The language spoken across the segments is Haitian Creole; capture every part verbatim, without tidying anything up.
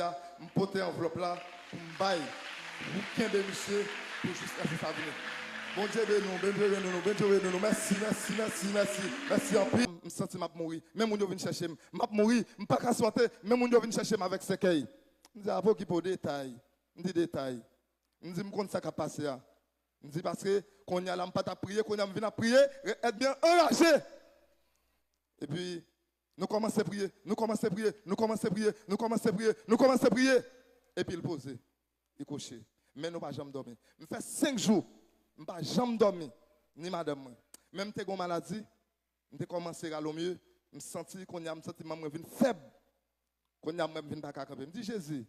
a, m pote anvlòp la pou m bay, pou kenbe misye pou jiskaske sa vini. Bondye beni w, Bondye beni nou, Bondye beni nou. Mèsi, mèsi, mèsi, mèsi, mèsi anpil. M santi m ap mouri. Men moun yo vin chèche m. M ap mouri, m pa ka sipòte. Men moun yo vin chèche m avèk sèkèy. M di, "A, pa okipe w, detay." M di, "Detay." M di, "M konn sa k ap pase a." M di, "Paske kounye a la, m pa t ap priye, kounye a m vin ap priye, ènmi an anraje." Epi, nou kòmanse priye, nou kòmanse priye, nou kòmanse priye, nou kòmanse priye, nou kòmanse priye. Epi l poze, li kouche. Men nou pa janm dòmi. M fè senk jou, m pa janm dòmi, ni madanm mwen. Men m te gen yon maladi, m te kòmanse rale w mye, m santi, kounye a m santi manm mwen vin fèb. Kounye a m wè m vin pa ka kanpe. M di, "Jezi,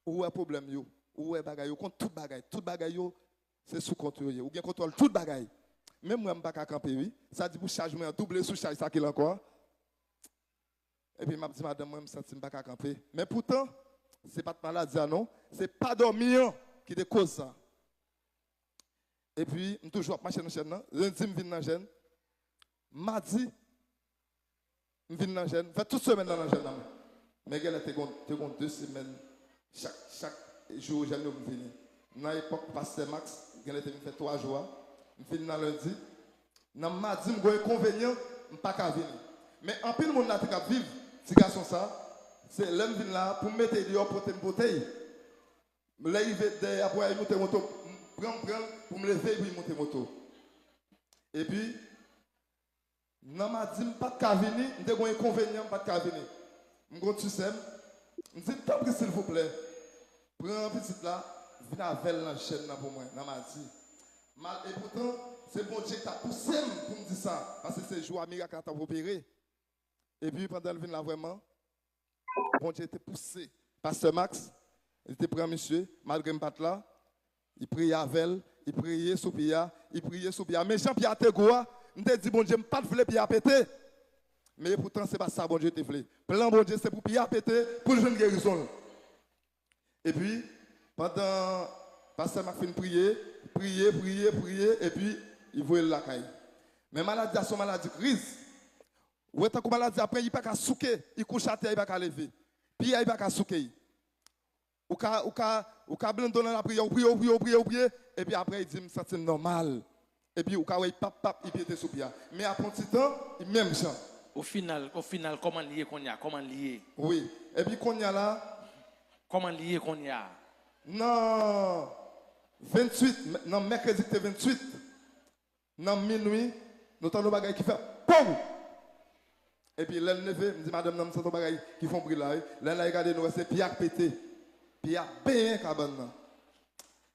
ou wè pwoblèm yo, ou wè bagay yo, ou konn tout bagay, tout bagay yo, se sou kont ou yo ye. Ou gen kontwòl tout bagay." Men m wè m pa ka kanpe, wi. Sa di pou chaj mwen an double sou chaj sa ki la ankò a. Epi m ap di madanm mwen, m santi m pa ka kanpe. Men poutan, se pa t maladi a non, se pa dòmi an ki te koz sa. Epi, m toujou ap mache nan jèn nan. Lendi, m vin nan jèn. Madi, m vin nan jèn. M fè tout semèn nan nan jèn nan. Men genlè te gon, te gon de semèn, chak, chak jou jèn yo m vini. Nan epòk pastè Max, genlè te vin fè twa jou a. M vin nan lendi. Nan madi, m gon enkonvenyan, m pa ka vini. Men anpil moun la te ka viv, ti gason sa, se lè m vin la, pou m mete l deyò, pote m pote l. Lè rive dèyè a pou al moute moto, m pran, m pran l pou m leve l pou l moute moto. Epi, nan madi, m pa t ka vini, m te gen yon enkonvenyan, m pa t ka vini. M gen yon ti sè m, m di l, "Tanpri, silvouplè, pran pitit la, vin avè l nan jèn nan pou mwen, nan madi." Mal, epoutan, se Bondye ki t ap pouse m pou m di sa, paske se jou a mirak la t ap opere. Epi, pandan l vin la vrèman, Bondye te pouse pastè Max, li te pran misye, malgre m pa t la, li priye avè l, li priye sou pye a, li priye sou pye a. Men jan pye a te gwo a, m te di Bondye m pa t vle pye a pete. Men epoutan, se pa sa Bondye te vle. Plan Bondye, se pou pye a pete, pou l jwenn gerizon l. Epi, pandan pastè Max fin priye, priye, priye, priye, epi, li voye l lakay. Men maladi a se yon maladi kriz. Ou wè tankou maladi a pran, li pa ka souke, li kouche atè, li pa ka leve. Pye a, li pa ka souke. Ou ka, ou ka, ou ka blende w nan lapriyè, ou priye, ou priye, ou priye, ou priye, epi apre, li di, "M santi m nòmal." Epi ou ka wè, li pap, pap, li pete sou pye a. Men apre yon ti tan, li menm jan. O final, o final, kòman l ye kounye a? Kòman l ye? Wi. Epi kounye a la, kòman l ye kounye a? Nan venntuit, nan mèkredi ki te venntuit, nan minwi, nou tande yon bagay ki fè pow! Epi lè n leve, m di madanm nan, "M santi yon bagay ki fè yon bri la, wi." Lè n al gade, nou wè se pye a k pete. Pye a benyen kabann nan.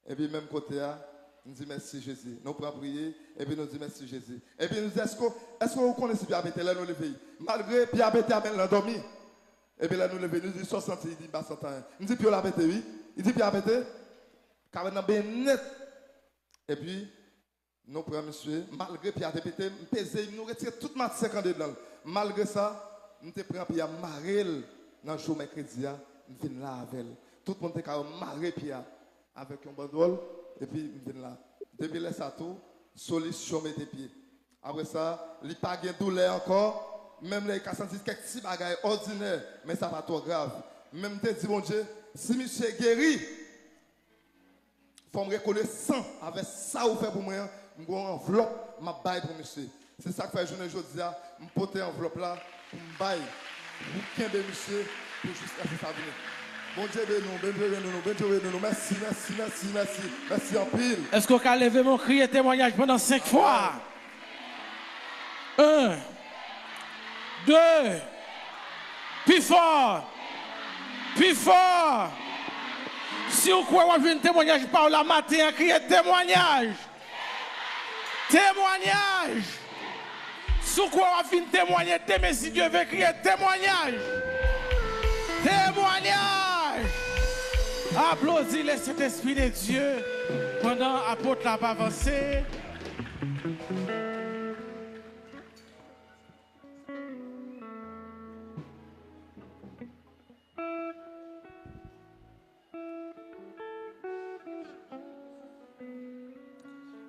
Epi menm kote a, m di, "Mèsi, Jezi." Nou pran priye, epi nou di, "Mèsi, Jezi." Epi nou di, "Èske, èske ou konnen si pye a pete?" Lè nou leve, malgre pye a pete a, men l dòmi. Epi lè nou leve, nou di, "Sa w santi?" Li di, "M pa santi anyen." M di, "Pye w la pete, wi." Li di, "Pye a pete?" Kabann nan benyen nèt. Epi, nou pran misye, malgre pye a te pete, m peze l, nou retire tout matyè k andedan l. Malgre sa, m te pran pye a, m mare l nan jou mèkredi a, m vin la avè l. Tout moun te ka wè m mare pye a avèk yon bandwòl, epi m vin la. Depi lè sa tou, solisyon mete pye. Apre sa, li pa gen doulè ankò, menm lè li ka santi kèk ti bagay òdinè, men sa pa twò grav. Men m te di Bondye, si misye geri, fò m rekonesan avè sa ou fè pou mwen an, m gen yon anvlòp m ap bay pou misye. Se sa k fè jounen jodi a, m pote anvlòp la pou m bay, pou kenbe misye, pou jiskaske sa vini. Bondye beni w, Bondye beni nou, Bondye beni nou. Mèsi, mèsi, mèsi, mèsi, mèsi anpil. Èske w ka leve men w, kriye temwayaj pandan senk fwa? En, de, pi fò, pi fò. Si w kwè w ap jwenn temwayaj pa w la maten an, kriye temwayaj. Temwayaj. Si w kwè w ap vin temwaye demen, si Dye vle, kriye temwayaj. Temwayaj. Aplodi le Sentespri de Dye pandan apot la ap avanse.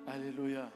Alelouya.